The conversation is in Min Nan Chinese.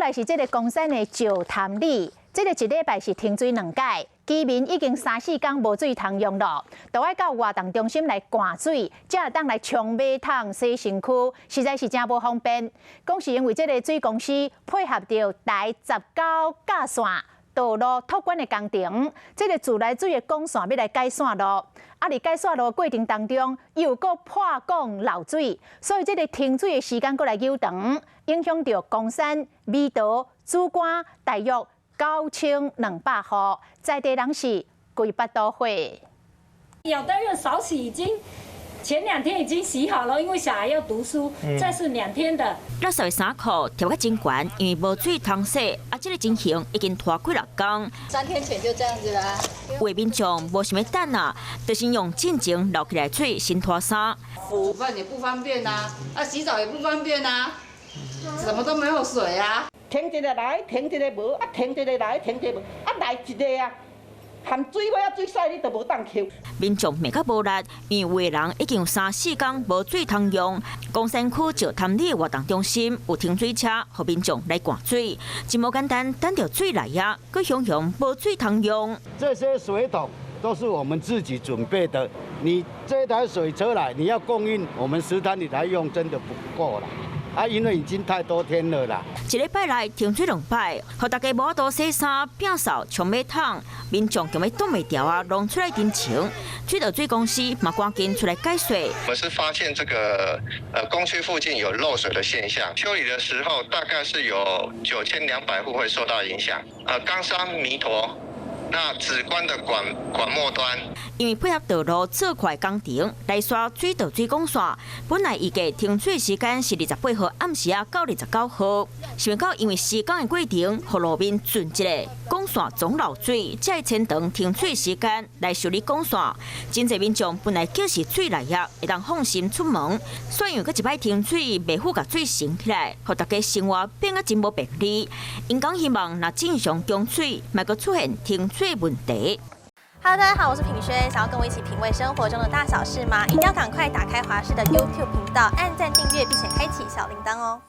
來是這个岡山的石潭里，這个一禮拜是停水兩擺，居民已經三四工無水通用咯，都愛到活動中心來灌水，才會當來沖馬桶、洗身軀，實在是誠無方便。講是因為這个水公司配合著台十九甲線道路拓寬的工程，這个自來水的管線欲來改線路，啊，佇改線路的過程當中，又閣破管漏水，所以這个停水的時間閣來延長，影響著岡山、美桃、梓官大約9200戶，在地人是規腹肚火。有的人少洗已經前兩天已經洗好了，因為小孩要讀書，這是2天的。垃圾的衫褲疊甲真懸，因為無水通洗，啊，這个情形已經拖幾六工。 3天前就這樣子啦。有的民眾無想欲等啊，就是用進前留起來水先脫衫。煮飯也不方便啊，啊洗澡也不方便啊，什麼都沒有水啊。停一个來，停一个無，啊停一个來，停一个無，啊來一个啊，含水尾仔水屎你都無當吸。民眾罵甲無力，因為有的人已經有三四工無水通用。岡山區石潭里活動中心有停水車，予民眾來灌水，真無簡單，等著水來啊，閣雄雄無水通用。這些水桶都是我們自己準備的，你這台水車來，你要供應我們石潭里來用，真的不夠了。啊，因為已經太多天了啦。一禮拜內停水兩擺，予大家無法度洗衫、摒掃、沖馬桶，民眾強欲擋袂牢啊，攏出來陳情。水道水公司嘛趕緊出來解說。我們是發現這個工區附近有漏水的現象，修理的時候大概是有9200戶會受到影響。岡山彌陀。那梓官的管管末端，因為配合道路做快工程來刷水道水管線，本來預計停水時間是28號暗時仔到29號，想袂到因為施工的過程，予路面進一个管線總漏水，才會延長停水時間來修理管線。真濟民眾本來叫是水來啊，會當放心出門，煞因為閣一擺停水，袂赴共水省起來，予大家生活變甲真無便利。𪜶講希望若正常供水，莫閣出現停水問題。 Hello，大家好，我是品軒，想要跟我一起品味生活中的大小事嗎？一定要趕快打開華視的 YouTube 頻道，按讚訂閱，並且開啟小鈴鐺哦。